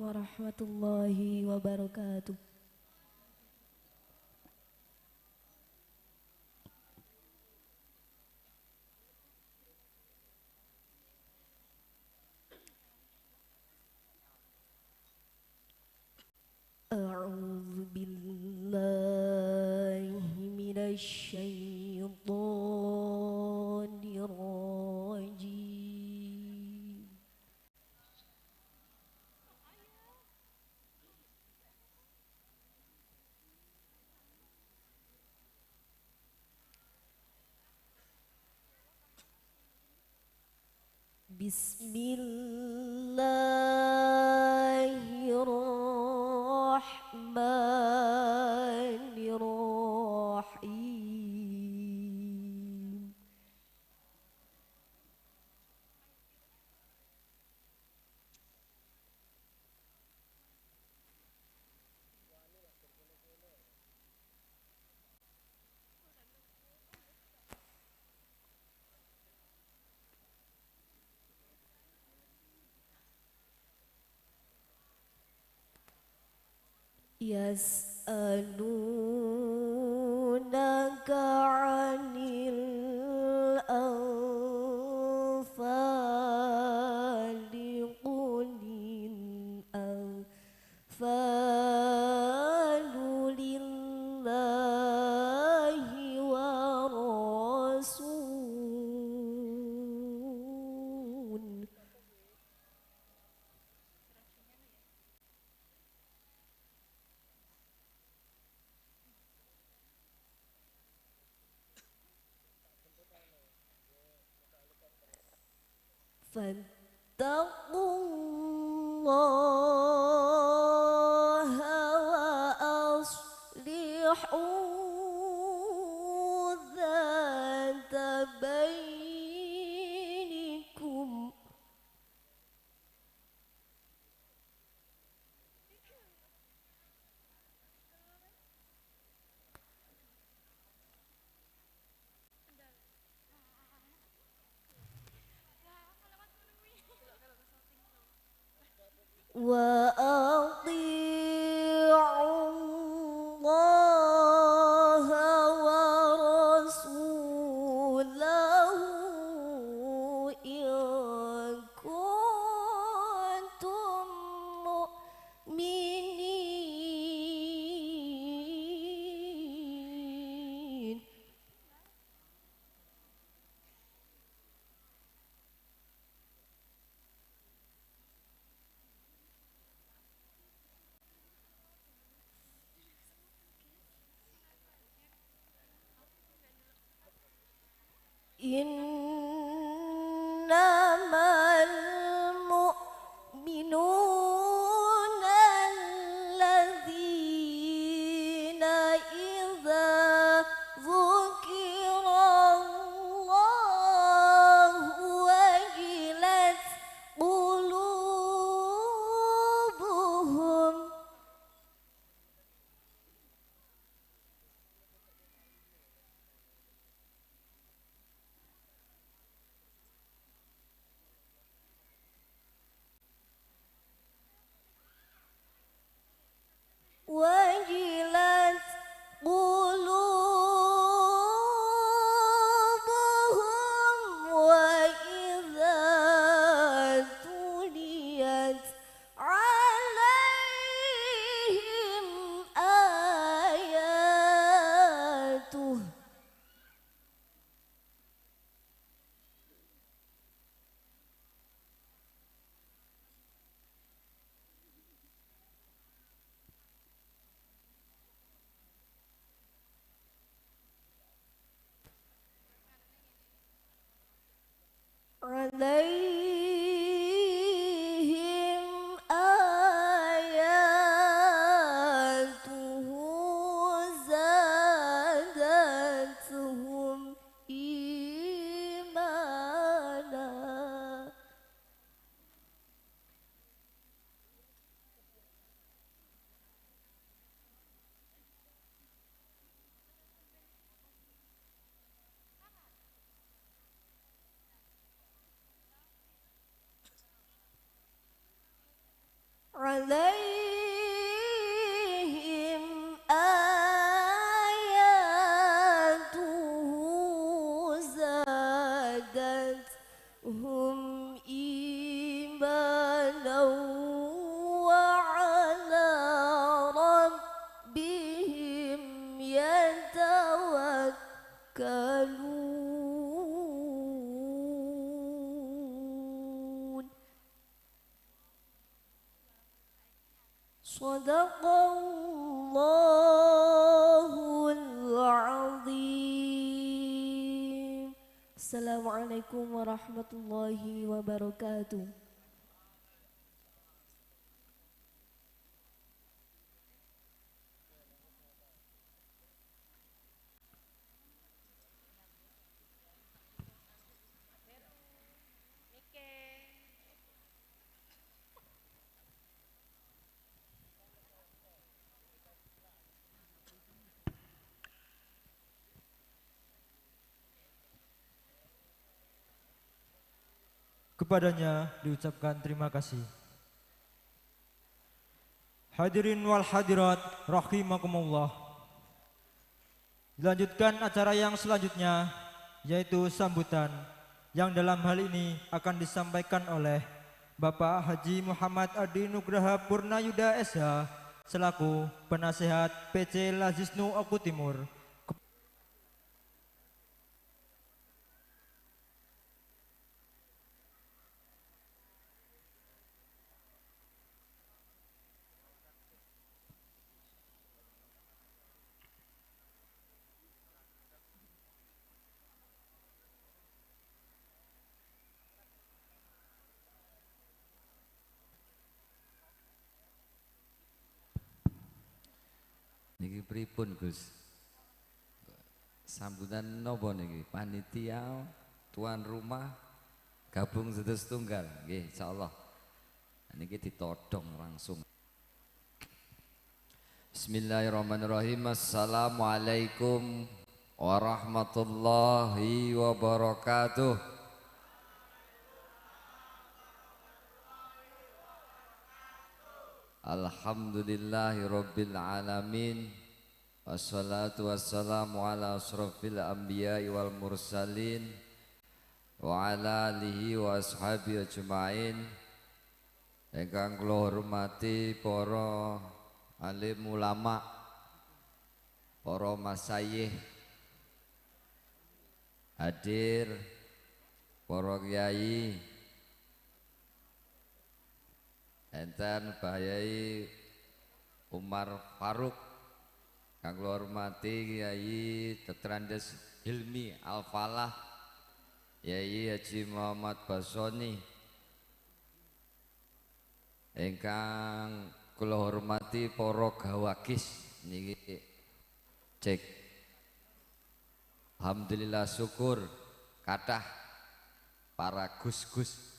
Warahmatullahi wabarakatuh. A'udzu billahi minasy syaithanir rajim. Bismillahirrahmanirrahim. Yas'alunaka 'anil anfali qulil anfalu lillahi wa rasul. Fattaqullaha wa aslihu dzata bainikum. Wa ati'u Allaha wa rasulahu in kuntum mu'minin. Innamal mu'minuna alladzina idza dzukirallahu wajilat qulubuhum wajilat qulubuhum wa idza tuliyat alaihim ayatuh alaihim ayatuhu zadatuhum imana. عليهم آياته زادتهم إيمانا وعلى ربهم يتوكلون. صدق الله العظيم. Assalamualaikum warahmatullahi wabarakatuh. Kepadanya diucapkan terima kasih. Hadirin wal hadirat rahimakumullah. Dilanjutkan acara yang selanjutnya, yaitu sambutan yang dalam hal ini akan disampaikan oleh Bapak Haji Muhammad Adi Nugraha Purnayuda SH selaku penasehat PC Lazisnu Oku Timur. Niki pripun Gus? Sambutan napa niki? Panitia, tuan rumah gabung sedes tunggal nggih insyaallah. Niki ditodong langsung. Bismillahirrahmanirrahim. Assalamualaikum warahmatullahi wabarakatuh. Alhamdulillahirabbil alamin. Wassalatu wassalamu ala asrafil anbiya'i wal mursalin wa ala alihi wa ashabi ajmain. Ingkang kula hormati para alim ulama, para masayih hadir, para kiai, enten Pak Yai Umar Faruk, kang kula hormati Kiai Dr. Hilmi Al-Falah, Yai Haji Muhammad Basoni, ingkang kula hormati para gawakis niki cek. Alhamdulillah syukur kathah para gus-gus.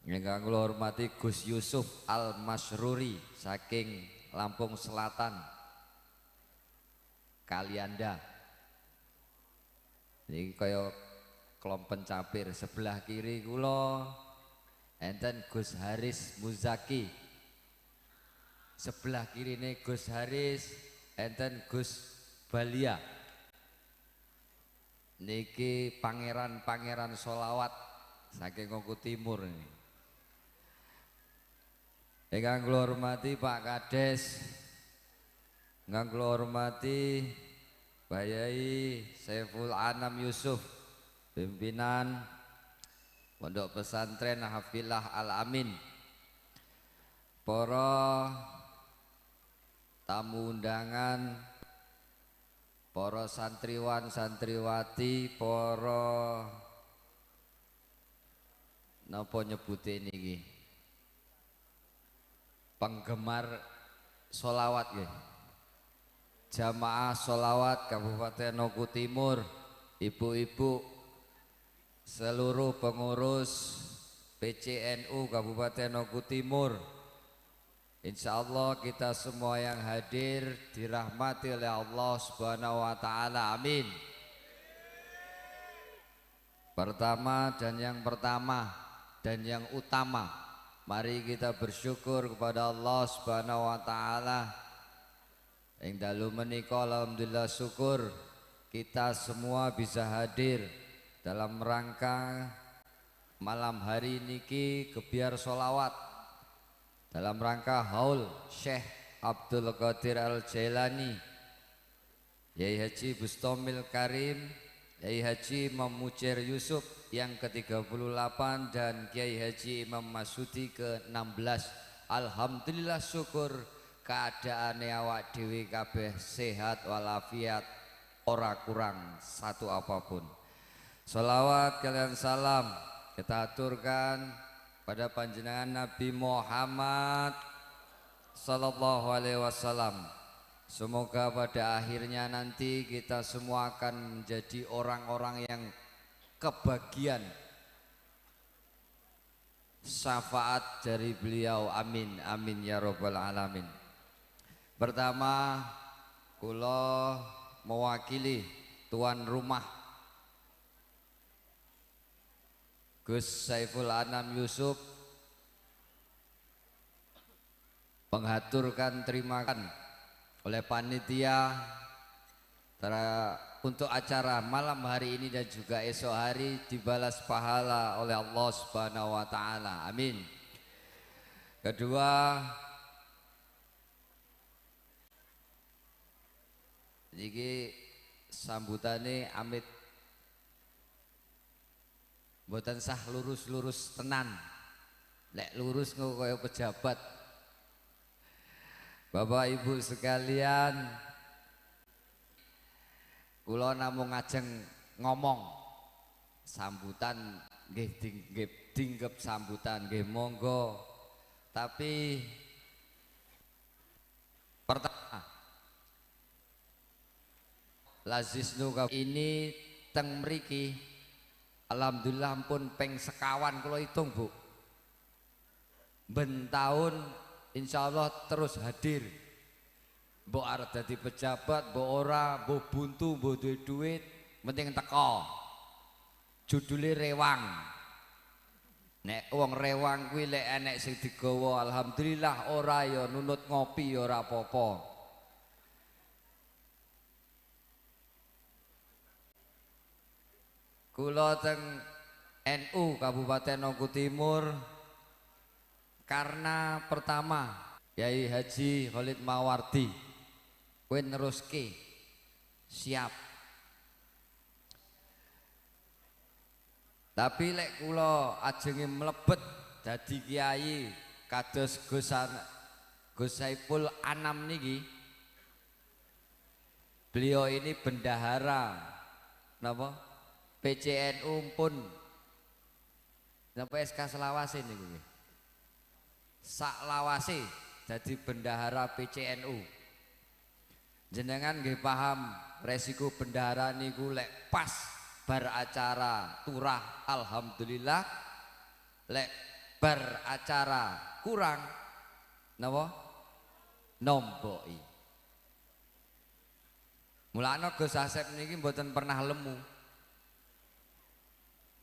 Ingkang kula hormati Gus Yusuf Al-Masruri saking Lampung Selatan, Kalianda. Niki kaya klompen capir. Sebelah kiri kula enten Gus Haris Muzaki. Sebelah kirine Gus Haris enten Gus Balia. Niki pangeran-pangeran solawat saking Oku Timur ini. Ingkang kula hormati Pak Kades, ingkang kula hormati Pak Yai Saiful Anam Yusuf, pimpinan Pondok Pesantren Hafilah Al Amin, para tamu undangan, para santriwan santriwati, para napa nyebute niki, penggemar solawat nggih, jamaah solawat Kabupaten Oku Timur, ibu-ibu, seluruh pengurus PCNU Kabupaten Oku Timur, insya Allah kita semua yang hadir dirahmati oleh Allah Subhanahu wa Ta'ala, amin. Pertama dan yang pertama dan yang utama, mari kita bersyukur kepada Allah Subhanahu wa taala. Ing dalu menika alhamdulillah syukur kita semua bisa hadir dalam rangka malam hari niki gebyar solawat dalam rangka haul Syekh Abdul Qadir Al-Jailani, Yai Haji Bustomil Karim, Yai Haji Imam Mujer Yusuf yang ke-38 dan Kiai Haji Imam Masudi ke-16. Alhamdulillah syukur keadaan awak dhewe kabeh sehat walafiat, ora kurang satu apapun. Salawat kalian salam kita aturkan pada panjenengan Nabi Muhammad sallallahu alaihi wasallam. Semoga pada akhirnya nanti kita semua akan menjadi orang-orang yang kebagian syafaat dari beliau. Amin amin ya robbal alamin. Pertama, kula mewakili tuan rumah Gus Saiful Anam Yusuf menghaturkan terima kasih oleh panitia untuk acara malam hari ini dan juga esok hari dibalas pahala oleh Allah Subhanahu wa taala. Amin. Kedua, niki sambutane amit mboten sah lurus-lurus tenan. Lek lurus engko kaya pejabat. Bapak Ibu sekalian, kula namung ngajeng ngomong sambutan nggih dinggep sambutan nggih monggo. Tapi pertama, Lazisnu ini teng mriki alhamdulillah pun peng sekawan kula hitung, Bu. Ben taun insyaallah terus hadir. Mbok arep dadi pejabat, mbok ora, mbok buntu, mbok duwe duit, penting teko. Judule rewang. Nek wong rewang kuwi lek enek sing digawa alhamdulillah, ora ya nunut ngopi ya ora apa-apa. Kula teng NU Kabupaten Oku Timur karena pertama Yai Haji Khalid Mawardi kowe neruske siap. Tapi lek kula ajenge mlebet dadi kiai kados Gus Saiful Anam niki, beliau ini bendahara napa PCNU pun napa SK selawase niku nggih. Sak lawase dadi bendahara PCNU. Jenengan nggih paham resiko bendahara niku lek pas bar acara turah alhamdulillah, lek bar acara kurang napa nomboki. Mulane Gus Asep niki mboten pernah lemu.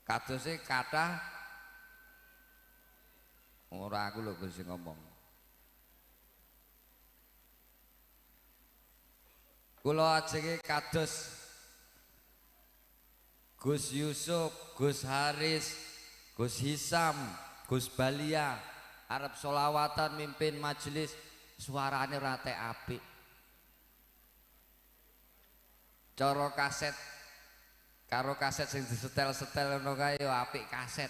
Kadose kathah ora aku lho Gus ngomong. Kula ajenge kados Gus Yusuf, Gus Haris, Gus Hisam, Gus Balia arep solawatan mimpin majelis suarane ora tek apik. Cara kaset karo kaset sing disetel-setel ngono kae ya apik kaset.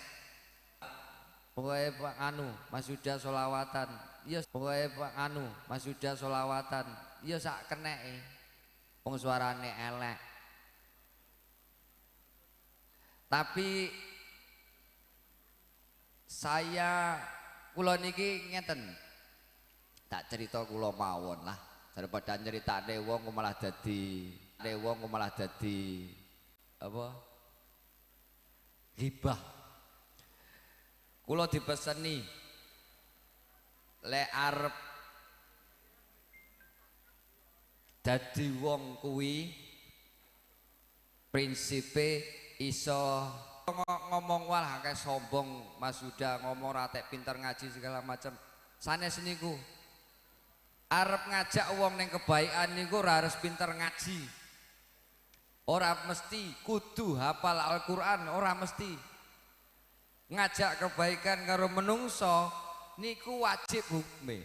Pokoke anu Mas Yuda solawatan. Ya pokoke anu Mas Yuda solawatan. Ya sak keneke. Wong suarane elek. Tapi saya kula niki ngeten. Tak cerita kula mawon lah daripada nyeritakne wong malah dadi wong malah dadi apa? Ghibah. Kula dipeseni lek arep dadi wong kuwi prinsipe iso Ngomong walah kayak sombong Mas Yuda, ngomong ratek pinter ngaji segala macam. Sanes niku arep ngajak wong ning kebaikan niku ora harus pinter ngaji. Ora mesti kudu hafal Al-Qur'an, ora mesti. Ngajak kebaikan karo menungso niku wajib hukme.